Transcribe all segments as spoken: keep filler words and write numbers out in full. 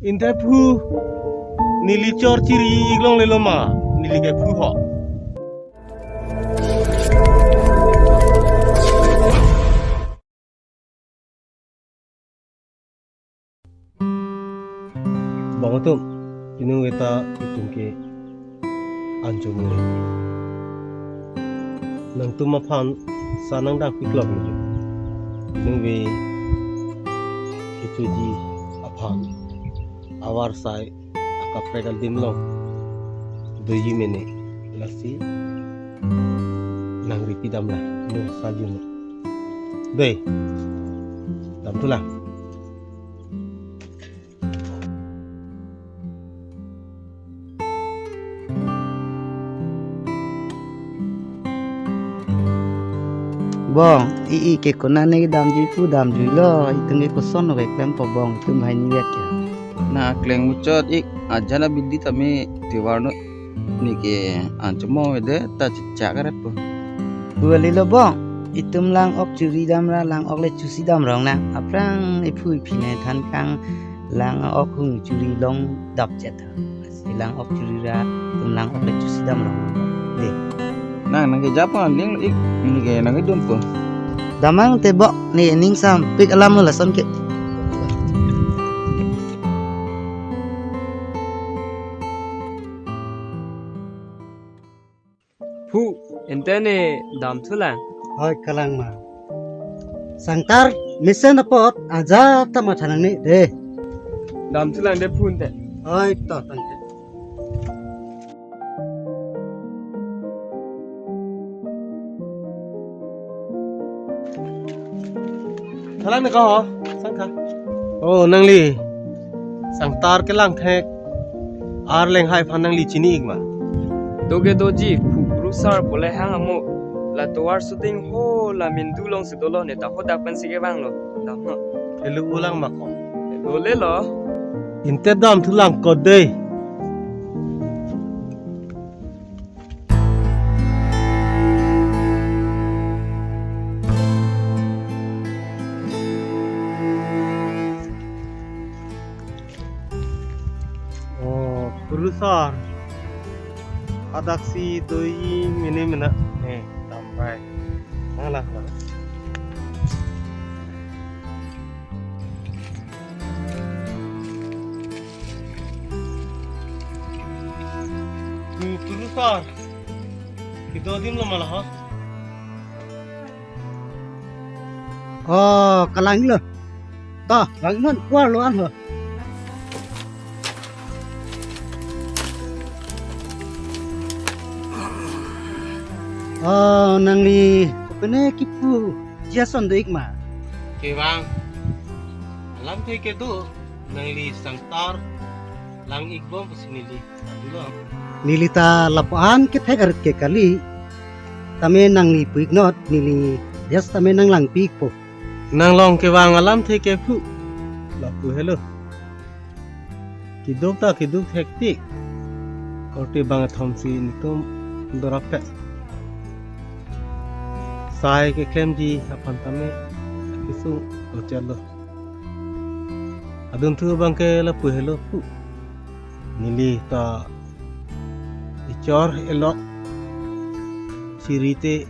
Inte phu, neli chor chiri-ik longlelo ma, neli ke phu ho. Bang atum, pini veta itum ke anchomoi. Nangtum aphan sa nangdakpik lok neli. Pini ve kechoji aphan avarsai akaprek adim along doji mene, lasi nangri pidam la, mo salju mo. Dei, damthulang. Bong, i-i ke konane damjui pu damjuilo, itum ke koson lo keklem po bong, itum hai ni vet ya. Na kleng muchot ik, ajan abidi tame tivar no. Neke anchomoi de ta chichak ret po. Pu alilo bong, itum lang-ok churi damra, lang-ok le chusi dam rong na. Aphrang iphu iphi ne than kang lang-ok hung churi long dap chet. Si lang-ok churi ra, itum lang-ok le chusi dam rong. De. Nang nangkejap aling ik, neke nangkedun po. Damnang te bong, ne ningsam pik alam lo lason ke. Phu, ente ne damthulang. Hoi, kalang ma. Sangtar mesen apot ajat ta matha nangne de. Damthulang de phu ente. Hoi, to tangte. Thalang ne ko, sangkha. Oh, nangli sangtar kelang thek arleng hai aphan nangli chini-ik ma? Doke doji, phu Purusar pule hang amo. La tovar shooting ho la Mindu alongsi dolo, ne ta hadak pensi kevanglo. Damnon. Helo ulang ma ko. Helo lelo. Inte damthulang ko dei. Oh, Purusar. Hadaksi doji mene mena. Ne, dampai. Nang lah, lah. Phu Purusar. Kedo adim lo ma la ho? Oh, kalang lo. Ta, lang non kuar lo an ho. Oh, nangli kopine kipu Jason do-ik ma? Kevang. Alamthe kedo, nangli sangtar lang-ik bom pusi neli. Neli ta lapu-an kethek arit ke kali. Tame nangli pu-iknot, neli jas tame nanglangpi-ikpo. Nanglong kevang alamthe ke phu. Lapu helo. Keduk ta keduk hektik. Korte bangkethom si netum dorapet. Sai keklemji aphan tame kesung lo chet lo. Adunthu abang ke lapu helo phu. Neli ta echor elok chiri te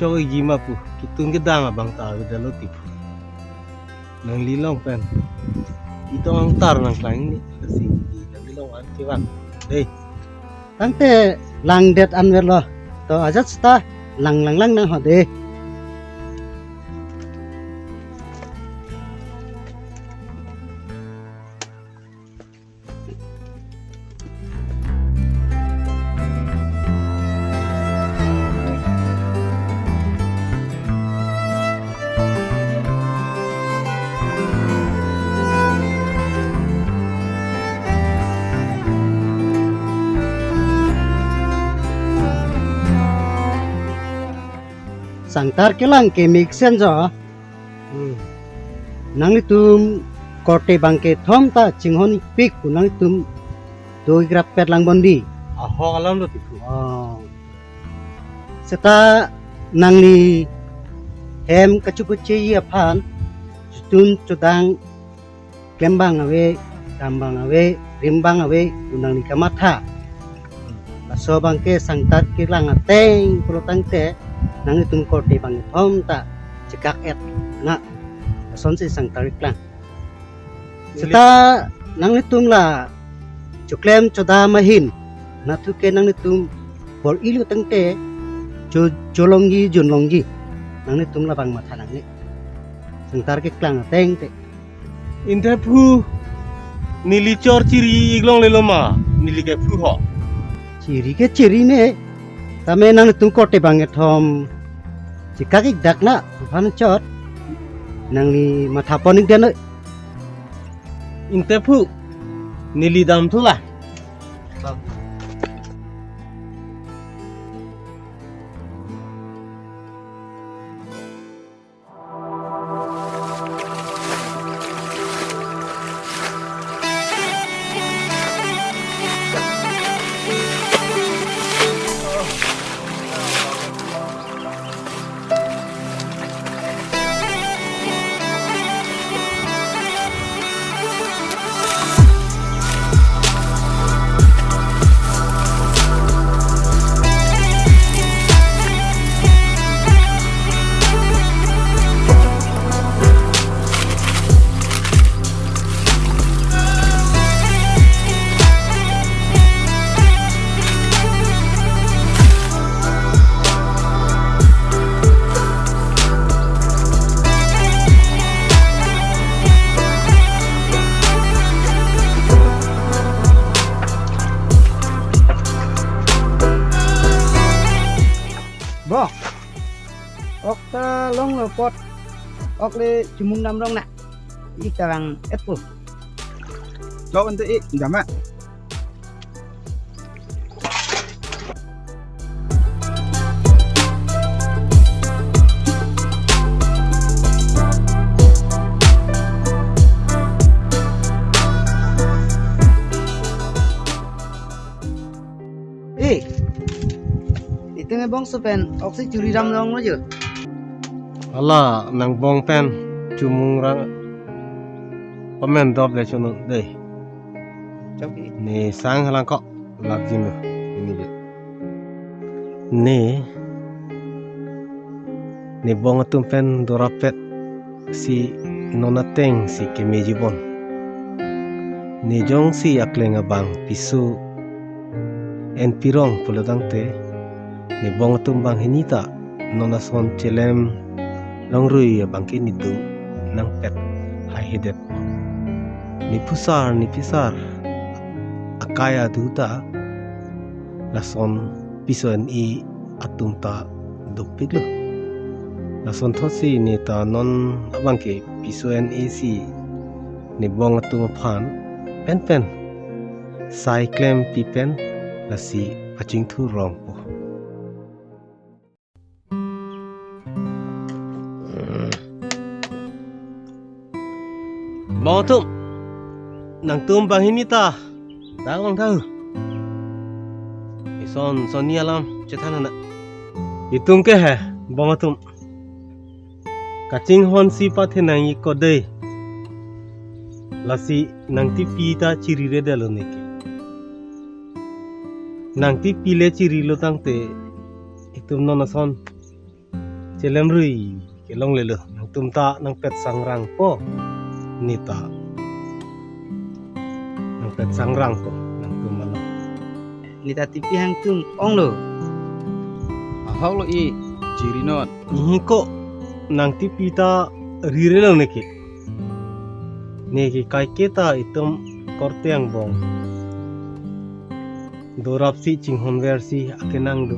chok-ikji ma pu, kitung kedang abang ta avedetlo ti phu. Nangli along pen itong tar nangklang ni, lasi nangli along an kevang. Dei. Tangte langdet anverlo. To ajat seta lang lang lang nang ho dei. Sangtar kelang ke mesen jo. Hmm. Nanglitum korte bangkethom ta chinghon-ikpik pu nanglitum do-ikrap pet lang bondi. Ahok alam lo ti phu. Oh. Seta nangli hem kachukuche aphan chutun chudang klembang ave dambang ave, rimbang ave, pu nangli kamatha. Laso abangke sangtar keklang ateng pulo tangte, nanglitum korte bangkethom ta chekak-et na. Lasonsi sangtar keklang. Seta nanglitum la choklem chodam ahin, nathu ke nanglitum bor-ilo tangte, cho, cholongji, junlongji. Nanglitum labang matha nangne. Sangtar keklang ateng te. Intephu, neli chor chiri-ik longlelo ma, neli kephu ho. Chiri ke chiri me, tame nanglitum korte bangkethom chekak-ik dak na, aphan chot, nangli mathapon-ik den noi. Intephu, neli damthu la. Bo, ok ta longlo apot, ok le chomung dam rong na. Ik ta vang-etpo. Chok ante ik, jama. Eh, itum ebongso pen oksi churi ram longlo jo. Hala, nang bong pen chomung rang pamen dop le chonun dei. Chok ik. Ne sang halang kok lak jin lo ini je. Ne, ne bong atum pen dorapet si non ateng si kemeji bon. Ne jongsi akleng abang piso en pirong pulo tangte, ne bong atum banghini ta non ason chelem longrui abangke ne dum nangpet haihedet. Ne phusar, ne phisar akai adu ta lason piso en-e atum ta dukpiklo. Lason thotsi ne ta non abangke piso en-e si ne bong atum aphan penpen sai klempi pen lasi pachingthur rongpo. Bong atum, nangtum banghini ta dang long tha. Ison sonni alam chethan na. Itum ke he, bong atum, kachinghon si pathe nang-ik ko dei. Lasi nangtipi ta chiri-redetlo neke. Nangtipi le chirilo tangte, itum non ason chelemrui kelonglelo, nangtum ta nangpet sangrangpo, ne ta nangpet sangrangpo, nangtum alam. Ne ta tipi hangtum onglo. Ahoklo ik, chiri non. Ihi ko, nangtipi ta rirelo neke. Neke kaike ta itum korte angbong dorapsi chinghonversi akenang do.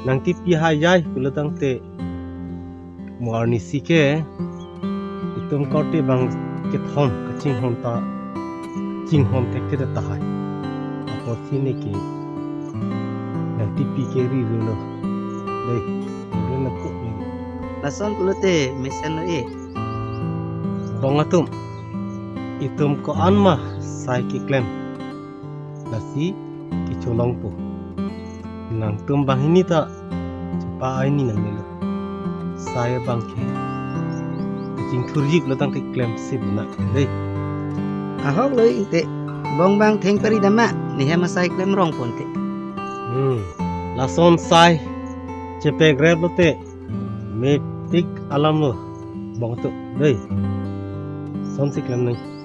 Nangtipi haijai pulo tangte, mo arnisi ke itum korte bangkethom kachinghon ta chinghon thekthe tahai. Apotsi neke nangtipi ke rirelo. Dei, rirelo ko neke. Lason pulote mesenlo ik. Bong atum, itum ko-an ma sai keklem, lasi kecholongpo. Nangtum banghini ta chepa-ai ni nangnelo. Sai abangke kachingthurjiklo tangte klemsi bina dei. Ahok lo inte. Bong bang theng pari dama, ne hem asai klem rong ponte. Hmm. Lason sai chepegrep lote, mepik alam lo bong tu dei. Son si klem nang.